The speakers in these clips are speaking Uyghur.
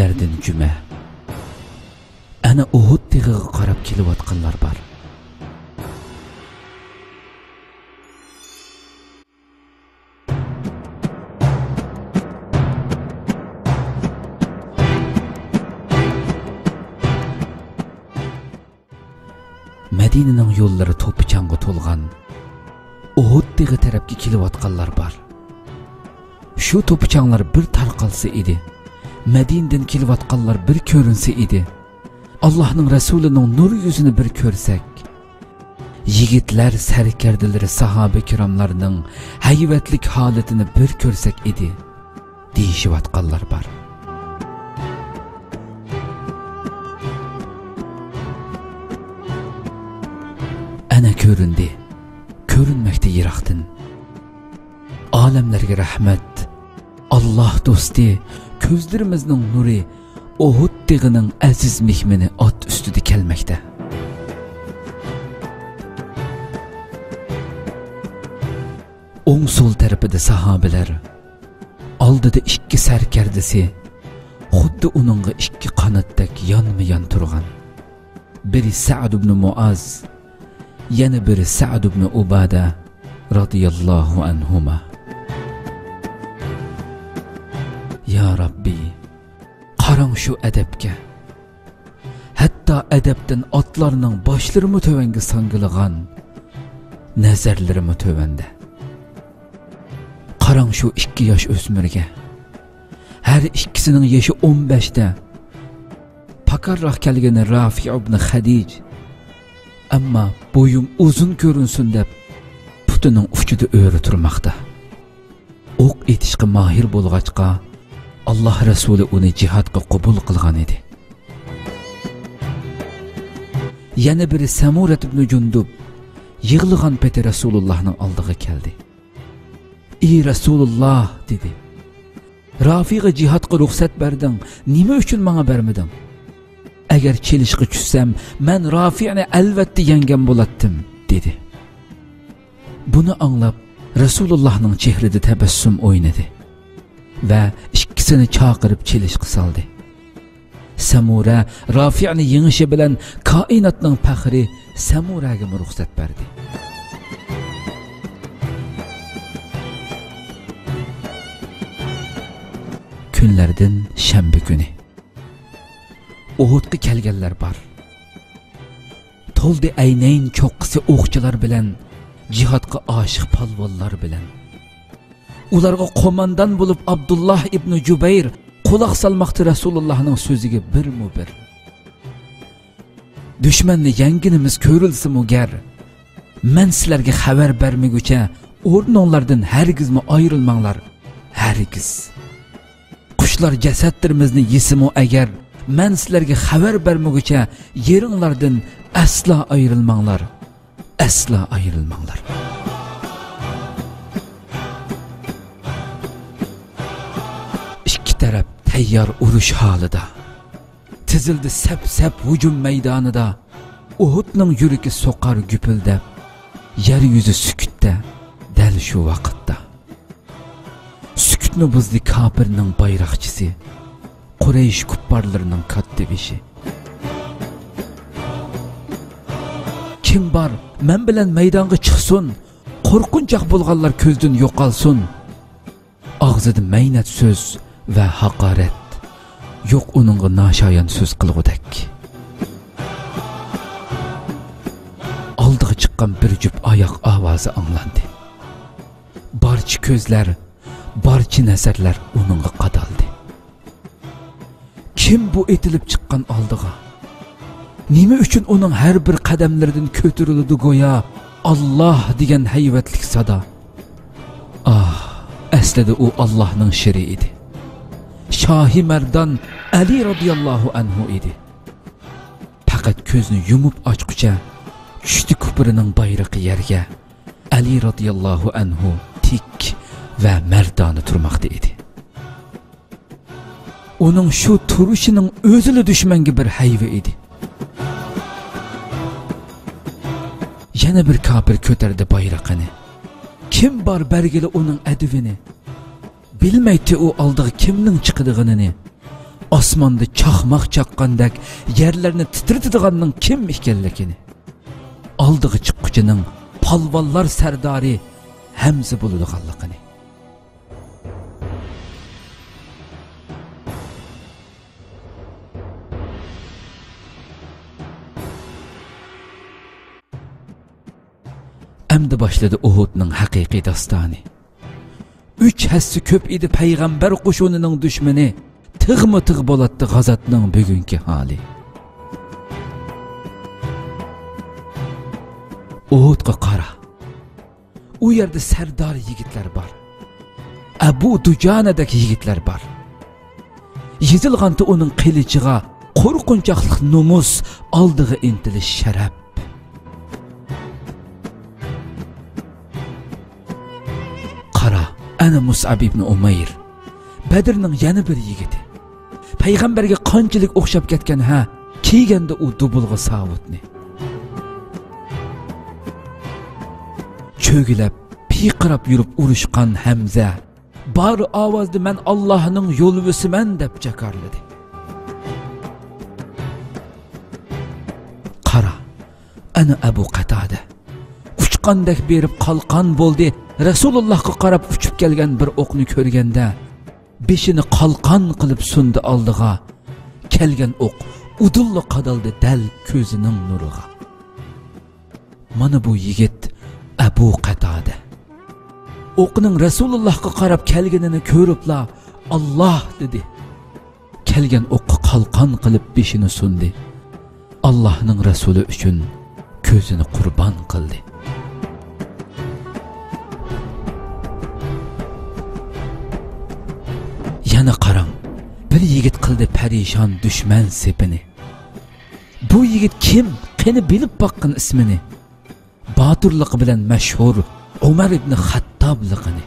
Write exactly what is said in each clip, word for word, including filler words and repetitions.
ئەردىن جۈمە. ئەنە ئۇھۇد تېغىغا قاراپ كېلىۋاتقانلار بار. مەدىنىنىڭ يوللىرى توپا-چاڭغا تولغان. ئۇھۇد تېغى تەرەپكە كېلىۋاتقانلار بار. شۇ توپا-چاڭلار بىر تارقالسا ئىدى، مەدىنىدىن كېلىۋاتقانلار بىر كۆرۈنسە ئىدى، ئاللاھنىڭ رەسۇلىنىڭ نۇر يۈزىنى بىر كۆرسەك، يىگىتلەر سەركەردىلىرى ساھابە كىراملارنىڭ ھەيۋەتلىك ھالىتىنى بىر كۆرسەك ئىدى، دېيىشىۋاتقانلار بار. ئەنە كۆرۈندى، كۆرۈنمەكتە يىراقتىن. ئالەملەرگە رەھمەت، ئاللاھ دوستى، كۆزلىرىمىزنىڭ نۇرى، ئۇھۇد تېغىنىڭ ئەزىز مېھمىنى ئات ئۈستىدە كەلمەكتە. ئوڭ سول تەرىپىدە ساھابىلەر، ئالدىدا ئىككى سەركەردىسى، خۇددى ئۇنىڭغا ئىككى قاناتتەك يانمۇ يان تۇرغان. بىرى سەئد ئىبنى مۇئاز، يەنە بىرى سەئد ئىبنى ئۇبادە رازىياللاھۇ ئەنھۇما. يا رەببى، قاراڭ شۇ ئەدەپكە. ھەتتا ئەدەپتىن ئاتلارنىڭ باشلىرىمۇ تۆۋەنگە ساڭگىلىغان، نەزەرلىرىمۇ تۆۋەندە. قاراڭ شۇ ئىككى ياش ئۆسمۈرگە. ھەر ئىككىسىنىڭ يېشى ئون بەشتە. پاكارراق كەلگىنى رافىئ ئىبنى خەدىج. ئەمما بويۇم ئۇزۇن كۆرۈنسۇن دەپ، پۇتىنىڭ ئۇچىدا ئۆرە تۇرماقتا. ئوق ئېتىشقا ماھىر بولغاچقا، ئاللاھ رەسۇلى ئۇنى جىھادقا قوبۇل قىلغان ئىدى. يەنە بىرى سەمۇرەت ئىبنى جۇندۇب يىغلىغان پېتى رەسۇلۇللاھنىڭ ئالدىغا كەلدى. ئى رەسۇلۇللاھ، دېدى، رافىئغا جىھادقا رۇخسەت بەردىڭ، نېمە ئۈچۈن ماڭا بەرمىدىڭ؟ ئەگەر چېلىشقا چۈشسەم، مەن رافىئنى ئەلۋەتتە يەڭگەن بولاتتىم، دېدى. بۇنى ئاڭلاپ، رەسۇلۇللاھنىڭ چېھرىدە تەبەسسۇم ئوينىدى ۋە ئىككىسىنى چاقىرىپ چېلىشقا سالدى. سەمۇرە رافىئنى يېڭىشى بىلەن كائىناتنىڭ پەخرى سەمۇرەگىمۇ رۇخسەت بەردى. كۈنلەردىن شەنبە كۈنى. ئۇھۇدقا كەلگەنلەر بار. تولدى ئەينەين چوققىسى ئوقچىلار بىلەن، جىھادقا ئاشىق پالۋانلار بىلەن. ئۇلارغا قوماندان بولۇپ ئابدۇللاھ ئىبنى جۇبەير قۇلاق سالماقتا رەسۇلۇللاھنىڭ سۆزىگە بىرمۇ بىر. دۈشمەننى يەڭگىنىمىز كۆرۈلسىمۇ گەر، مەن سىلەرگە خەۋەر بەرمىگۈچە ئورنۇڭلاردىن ھەرگىزمۇ ئايرىلماڭلار، ھەرگىز. قۇشلار جەسەتلىرىمىزنى يېسىمۇ ئەگەر، مەن سىلەرگە خەۋەر بەرمىگۈچە يېرىڭلاردىن ئەسلا ئايرىلماڭلار، ئەسلا ئايرىلماڭلار. ئىككى تەرەپ تەييار ئۇرۇش ھالىدا. تىزىلدى سەپ-سەپ ھۇجۇم مەيدانىدا، ئۇھۇدنىڭ يۈرىكى سوقار گۈپۈلدەپ، يەر يۈزى سۈكۈتتە دەل شۇ ۋاقىتتا. سۈكۈتنى بۇزدى كاپىرنىڭ بايراقچىسى، قۇرەيش كۇپپارلىرىنىڭ كاتتىبېشى. كىم بار، مەن بىلەن مەيدانغا چىقسۇن، قورقۇنچاق بولغانلار كۆزدىن يوقالسۇن. ئاغزىدا مەينەت سۆز ۋە ھاقارەت، يوق ئۇنىڭغا ناشايان سۆز قىلغۇدەك. ئالدىغا چىققان بىر جۈپ ئاياق ئاۋازى ئاڭلاندى. بارچە كۆزلەر، بارچە نەزەرلەر ئۇنىڭغا قادالدى. كىم بۇ ئېتىلىپ چىققان ئالدىغا؟ نېمە ئۈچۈن ئۇنىڭ ھەر بىر قەدەملىرىدىن كۆتۈرۈلىدۇ گويا «ئاللاھ» دېگەن ھەيۋەتلىك سادا؟ ئاھ، ئەسلىدە ئۇ ئاللاھنىڭ شىرى ئىدى. شاھى مەردان ئەلى رازىياللاھۇ ئەنھۇ ئىدى. پەقەت كۆزنى يۇمۇپ ئاچقۇچە چۈشتى كۇپرىنىڭ بايرىقى يەرگە، ئەلى رازىياللاھۇ ئەنھۇ تىك ۋە مەردانە تۇرماقتا ئىدى. ئۇنىڭ شۇ تۇرۇشىنىڭ ئۆزىلا دۈشمەنگە بىر ھەيۋە ئىدى. يەنە بىر كاپىر كۆتەردى بايرىقىنى. كىم بار بەرگىلى ئۇنىڭ ئەدىۋىنى؟ بىلمەيتتى ئۇ ئالدىغا كىمنىڭ چىقىدىغىنىنى. ئاسماندا چاقماق چاققاندەك يەرلەرنى تىترىتىدىغاننىڭ كىم ئىكەنلىكىنى، ئالدىغا چىققۇچىنىڭ پالۋانلار سەردارى ھەمزە بولىدىغانلىقىنى. ئەمدى باشلىدى ئۇھۇدنىڭ ھەقىقىي داستانى. ئۈچ ھەسسە كۆپ ئىدى پەيغەمبەر قوشۇنىنىڭ دۈشمىنى، تىغمۇ تىغ بولاتتى غازاتنىڭ بۈگۈنكى ھالى. ئۇھۇدقا قارا. ئۇ يەردە سەردار يىگىتلەر بار. ئەبۇ دۇجانەدەك يىگىتلەر بار. يېزىلغانتى ئۇنىڭ قىلىچىغا قورقۇنچاقلىق نومۇس، ئالدىغا ئىنتىلىش شەرەپ. قارا، ئەنە مۇسئەب ئىبنى ئۇمەير، بەدرنىڭ يەنە بىر يىگىتى. پەيغەمبەرگە قانچىلىك ئوخشاپ كەتكەن ھە، كىيگەندە ئۇ دۇبۇلغا ساۋۇتنى. چۆگىلەپ، پىيقىراپ يۈرۈپ ئۇرۇشقان ھەمزە بار ئاۋازدا «مەن ئاللاھنىڭ يولۋىسىمەن» دەپ جاكارلىدى. قارا، ئەنە ئەبۇ قاتادە. ئۇچقاندەك بېرىپ قالقان بولدى. رەسۇلۇللاھقا قاراپ ئۇچۇپ كەلگەن بىر ئوقنى كۆرگەندە، بېشىنى قالقان قىلىپ سۇندى ئالدىغا. كەلگەن ئوق ئۇدۇللا قادالدى دەل كۆزىنىڭ نۇرىغا. مانا بۇ يىگىت ئەبۇ قاتادە. ئوقنىڭ رەسۇلۇللاھقا قاراپ كەلگىنىنى كۆرۈپلا «ئاللاھ» دېدى. كەلگەن ئوققا قالقان قىلىپ بېشىنى سۇندى. «ئاللاھنىڭ رەسۇلى ئۈچۈن كۆزىنى قۇربان قىلدى.» يەنە قاراڭ، بىر يىگىت قىلدى پەرىشان دۈشمەن سېپىنى. بۇ يىگىت كىم؟ قېنى بىلىپ باققىن ئىسمىنى. باتۇرلۇقى بىلەن مەشھۇر ئۆمەر ئىبنى خەتتابلىقىنى.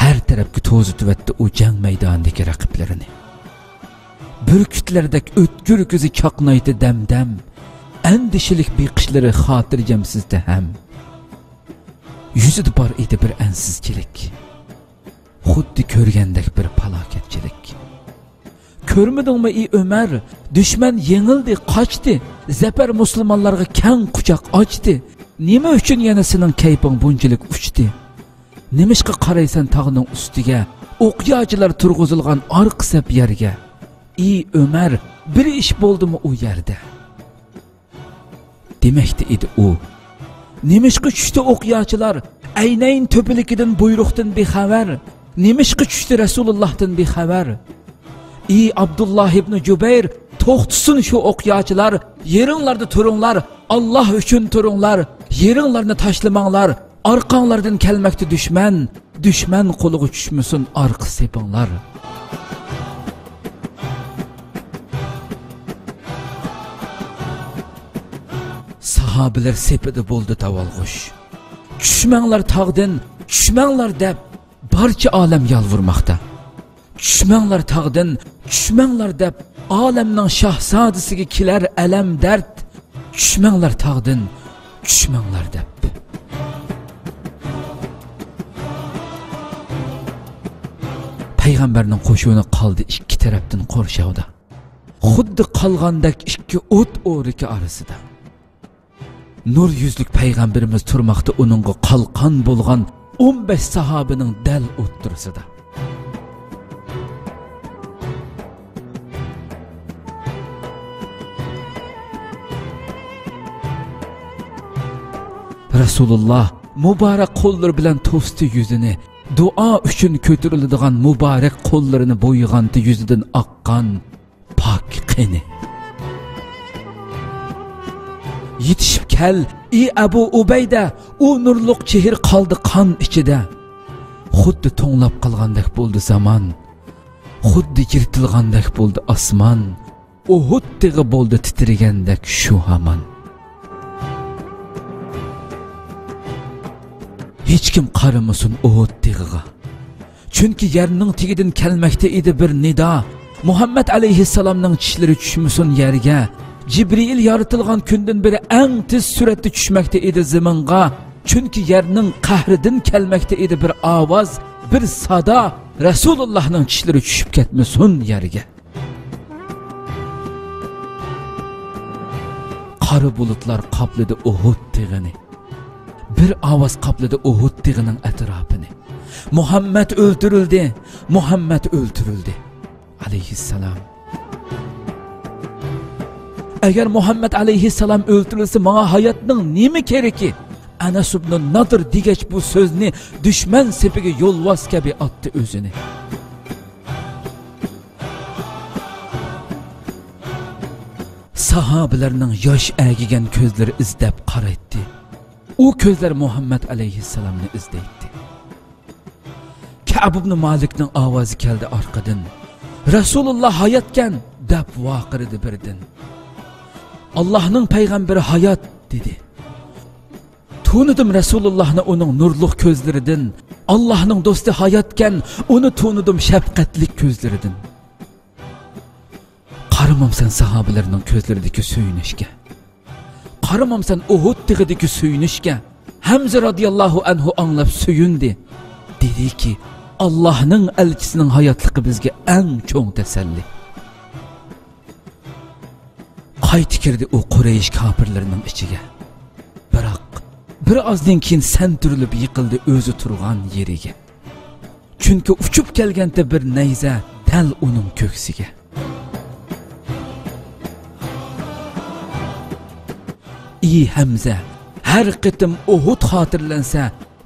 ھەر تەرەپكە توزۇتۇۋەتتى ئۇ جەڭ مەيدانىدىكى رەقىبلىرىنى. بۈركۈتلەردەك ئۆتكۈر كۆزى چاقنايتتى دەم-دەم. ئەندىشىلىك بېقىشلىرى خاتىرجەمسىزدى ھەم. يۈزىدە بار ئىدى بىر ئەنسىزچىلىك. خۇددى كۆرگەندەك بىر پالاكەتچىلىك. كۆرمىدىڭمۇ ئى ئۆمەر؟ دۈشمەن يېڭىلدى، قاچتى. زەپەر مۇسۇلمانلارغا كەڭ قۇچاق ئاچتى. نېمە ئۈچۈن يەنە سېنىڭ كەيپىڭ بۇنچىلىك ئۇچتى؟ نېمىشقا قارايسەن تاغنىڭ ئۈستىگە، ئوقياچىلار تۇرغۇزۇلغان ئارقا سەپ يەرگە؟ ئى ئۆمەر، بىر ئىش بولدىمۇ ئۇ يەردە؟ دېمەكتە ئىدى ئۇ. نېمىشقا چۈشتى ئوقياچىلار؟ ئەينەين تۆپىلىكىدىن، بۇيرۇقتىن بىخەۋەر. نېمىشقا چۈشتى رەسۇلۇللاھتىن بىخەۋەر؟ ئى ئابدۇللاھ ئىبنى جۇبەير، توختىسۇن شۇ ئوقياچىلار. يېرىڭلاردا تۇرۇڭلار، ئاللاھ ئۈچۈن تۇرۇڭلار. يېرىڭلارنى تاشلىماڭلار. ئارقاڭلاردىن كەلمەكتە دۈشمەن، دۈشمەن قولىغا چۈشمىسۇن ئارقا سېپىڭلار. ساھابىلەر سېپىدە بولدى داۋالغۇش. «چۈشمەڭلار تاغدىن، چۈشمەڭلار» دەپ، بارچە ئالەم يالۋۇرماقتا. «چۈشمەڭلار تاغدىن، چۈشمەڭلار» دەپ، ئالەمنىڭ شاھزادىسىگە كېلەر ئەلەم دەرد. «چۈشمەڭلار تاغدىن، چۈشمەڭلار» دەپ. پەيغەمبەرنىڭ قوشۇنى قالدى ئىككى تەرەپتىن قورشاۋدا. خۇددى قالغاندەك ئىككى ئوت ئورىكى ئارىسىدا. نۇر يۈزلۈك پەيغەمبىرىمىز تۇرماقتا ئۇنىڭغا قالقان بولغان ئون بەش ساھابىنىڭ دەل ئوتتۇرىسىدا. رەسۇلۇللاھ مۇبارەك قوللىرى بىلەن توستى يۈزىنى، دۇئا ئۈچۈن كۆتۈرۈلىدىغان مۇبارەك قوللىرىنى بويىغانتى يۈزىدىن ئاققان پاك قېنى. يېتىشىپ كەل، ئى ئەبۇ ئۇبەيدە، ئۇ نۇرلۇق چېھرى قالدى قان ئىچىدە. خۇددى توڭلاپ قالغاندەك بولدى زامان. خۇددى يىرتىلغاندەك بولدى ئاسمان. ئۇھۇد تېغى بولدى تىترىگەندەك شۇ ھامان. ھېچكىم قارىمىسۇن ئۇھۇد تېغىغا. چۈنكى يەرنىڭ تېگىدىن كەلمەكتە ئىدى بىر نىدا. مۇھەممەد ئەلەيھىسسالامنىڭ چىشلىرى چۈشمىسۇن يەرگە. جىبرىئىل يارىتىلغان كۈندىن بېرى ئەڭ تېز سۈرئەتتە چۈشمەكتە ئىدى زېمىنغا. چۈنكى يەرنىڭ قەھرىدىن كەلمەكتە ئىدى بىر ئاۋاز، بىر سادا. رەسۇلۇللاھنىڭ چىشلىرى چۈشۈپ كەتمىسۇن يەرگە. قارا بۇلۇتلار قاپلىدى ئۇھۇد تېغىنى. بىر ئاۋاز قاپلىدى ئۇھۇد تېغىنىڭ ئەتراپىنى. مۇھەممەد ئۆلتۈرۈلدى، مۇھەممەد ئۆلتۈرۈلدى. ئەلەيھىسسالام. ئەگەر مۇھەممەد ئەلەيھىسسالام ئۆلتۈرۈلسە، ماڭا ھاياتنىڭ نېمە كېرىكى؟ ئەنەس ئىبنى نادىر دېگەچ بۇ سۆزنى دۈشمەن سېپىگە يولۋاس كەبى ئاتتى ئۆزىنى. ساھابىلەرنىڭ ياش ئەگىگەن كۆزلىرى ئىزدەپ قارايتتى. ئۇ كۆزلەر مۇھەممەد ئەلەيھىسسالامنى ئىزدەيتتى. كەئب ئىبنى مالىكنىڭ ئاۋازى كەلدى ئارقىدىن. رەسۇلۇللا ھاياتكەن! دەپ ۋارقىرىدى بىردىن. ئاللاھنىڭ پەيغەمبىرى ھايات! دېدى. تونۇدۇم رەسۇلۇللاھنى ئۇنىڭ نۇرلۇق كۆزلىرىدىن. ئاللاھنىڭ دوستى ھاياتكەن! ئۇنى تونۇدۇم شەپقەتلىك كۆزلىرىدىن. قارىمامسەن ساھابىلەرنىڭ كۆزلىرىدىكى سۆيۈنۈشكە. قارىمامسەن ئۇھۇد تېغىدىكى سۆيۈنۈشكە. ھەمزە رازىياللاھۇ ئەنھۇ ئاڭلاپ سۆيۈندى. دېدىكى، ئاللاھنىڭ ئەلچىسىنىڭ ھاياتلىقى بىزگە ئەڭ چوڭ تەسەللى. قايتا كىردى ئۇ قۇرەيش كاپىرلىرىنىڭ ئىچىگە. بىراق، بىر ئازدىن كېيىن سەنتۈرۈلۈپ يىقىلدى ئۆزى تۇرغان يېرىگە. چۈنكى ئۇچۇپ كەلگەنتى بىر نەيزە دەل ئۇنىڭ كۆكسىگە. ئى ھەمزە، ھەر قېتىم ئۇھۇد خاتىرىلەنسە،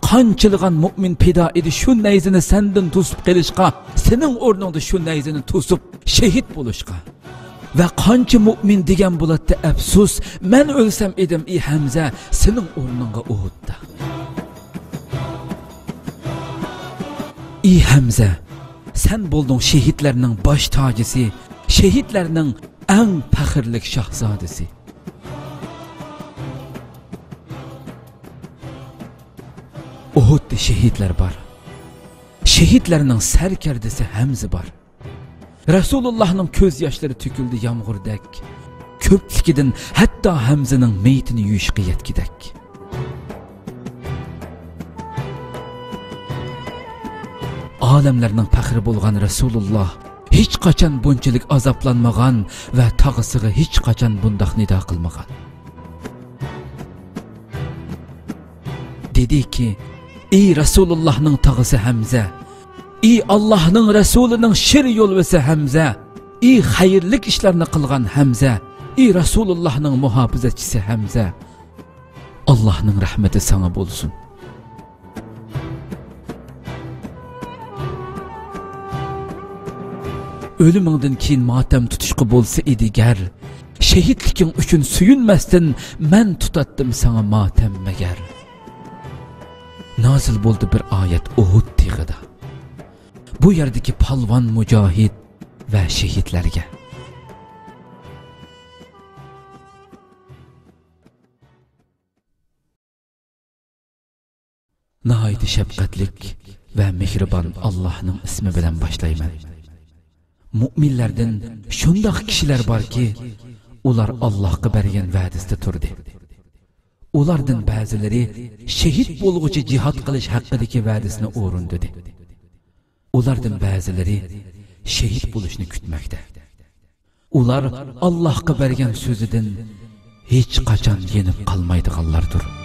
قانچىلىغان مۇئمىن پىدا ئىدى شۇ نەيزىنى سەندىن توسۇپ قېلىشقا، سېنىڭ ئورنۇڭدا شۇ نەيزىنى توسۇپ شېھىت بولۇشقا. ۋە قانچە مۇئمىن دېگەن بولاتتى ئەپسۇس، مەن ئۆلسەم ئىدىم ئى ھەمزە سېنىڭ ئورنۇڭغا ئۇھۇدتا. ئى ھەمزە، سەن بولدۇڭ شېھىتلەرنىڭ باش تاجىسى، شېھىتلەرنىڭ ئەڭ پەخىرلىك شاھزادىسى. ئۇھۇدتا شېھىتلەر بار. شېھىتلەرنىڭ سەركەردىسى ھەمزە بار. رەسۇلۇللاھنىڭ كۆز ياشلىرى تۆكۈلدى يامغۇردەك. كۆپلۈكىدىن ھەتتا ھەمزىنىڭ مېيىتىنى يۇيۇشقا يەتكۈدەك. ئالەملەرنىڭ پەخرى بولغان رەسۇلۇللاھ ھېچقاچان بۇنچىلىك ئازابلانمىغان ۋە تاغىسىغا ھېچقاچان بۇنداق نىدا قىلمىغان. دېدىكى، ئى رەسۇلۇللاھنىڭ تاغىسى ھەمزە، ئى ئاللاھنىڭ رەسۇلىنىڭ شىر يولۋىسى ھەمزە، ئى خەيرلىك ئىشلارنى قىلغان ھەمزە، ئى رەسۇلۇللاھنىڭ مۇھاپىزەتچىسى ھەمزە، ئاللاھنىڭ رەھمىتى ساڭا بولسۇن. ئۆلۈمۈڭدىن كېيىن ماتەم تۇتۇشقا بولسا ئىدى گەر، شېھىتلىكىڭ ئۈچۈن سۆيۈنمەستىن مەن تۇتاتتىم ساڭا ماتەم مەگەر. نازىل بولدى بىر ئايەت ئۇھۇد تېغىدا. بۇ يەردىكى پالۋان مۇجاھىد ۋە شېھىتلەرگە. ناھايىتى شەپقەتلىك ۋە مېھرىبان ئاللاھنىڭ ئىسمى بىلەن باشلايمەن. مۇئمىنلەردىن شۇنداق كىشىلەر باركى، ئۇلار ئاللاھقا بەرگەن ۋەدىسىدە تۇردى. ئۇلاردىن بەزىلىرى شېھىت بولغۇچە جىھاد قىلىش ھەققىدىكى ۋەدىسىنى ئورۇندىدى. ئۇلاردىن بەزىلىرى شېھىت بولۇشنى كۈتمەكتە. ئۇلار ئاللاھقا بەرگەن سۆزىدىن ھېچقاچان يېنىپ قالمايدىغانلاردۇر.